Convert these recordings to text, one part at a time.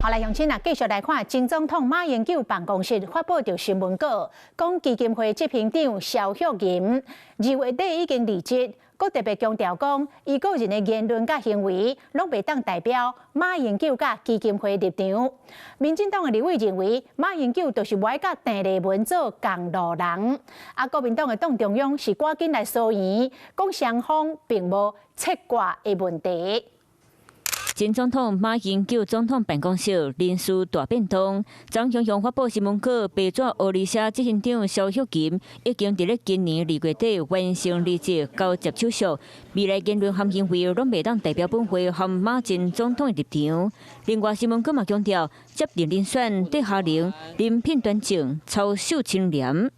好來，鄉親啊，繼續來看前總統馬英九辦公室發布著新聞稿，講基金會執行長蕭旭吟2月底已經離職，閣特別強調講，伊個人的言論佮行為，攏袂當代表馬英九佮基金會立場。民進黨的立委認為，馬英九就是欲佮鄭麗文做仝路人。啊，國民黨的黨中央是趕緊來聲援，講雙方並無切割的問題。前總統馬英九總統辦公室人事大變動，昨雄雄發布新聞稿，白紙烏字寫執行長蕭旭吟已經佇咧今年2月底完成離職交接手續，未來言論和行為攏袂當代表本會和馬前總統的立場。另外新聞稿嘛強調，接任人選戴嘉玲人品端正，操守清廉。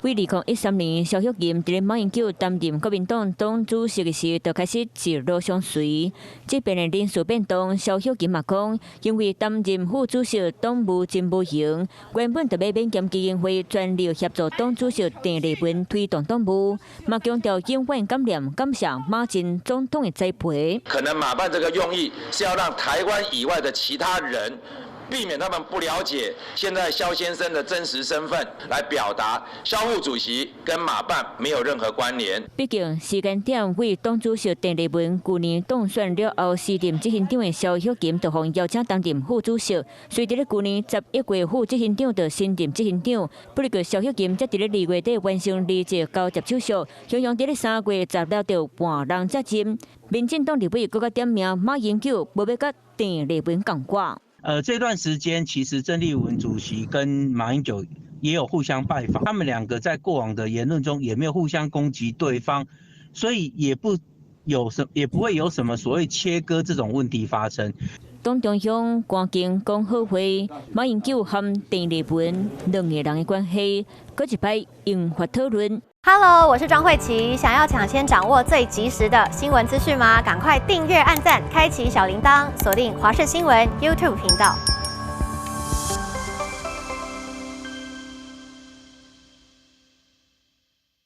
佇2013年，蕭旭吟佇咧馬英九擔任國民黨黨主席的時，就開始一路相隨。這擺的人事變動，蕭旭吟嘛講，因為擔任副主席黨務真無閒，原本就欲免兼基金會全力協助黨主席鄭麗文推動黨務，嘛強調永遠感念感謝馬前總統的栽培。可能馬辦這個用意是要讓台灣以外的其他人，避免他們不了解現在蕭先生的真實身份，來表達蕭副主席跟馬辦沒有任何關聯。畢竟時間點為黨主席鄭麗文舊年當選了後，辭任執行長的蕭旭吟就予邀請擔任副主席。隨佇咧舊年11月副執行長就升任執行長，不過蕭旭吟才佇咧2月底完成離職交接手續，雄雄佇咧3月16就換人接任。民進黨立委閣較點名馬英九無欲佮鄭麗文仝掛。這段時間其實鄭麗文主席跟馬英九也有互相拜訪，他們兩個在過往的言論中也沒有互相攻擊對方，所以也不會有什麼所謂切割這種問題發生。黨中央趕緊講好話，馬英九和鄭麗文兩个人的關係，閣一擺引發討論。 Hello，我是莊慧琪，想要搶先掌握最及時的新聞資訊嗎？趕快訂閱、按讚、開啟小鈴鐺，鎖定華視新聞 YouTube 頻道。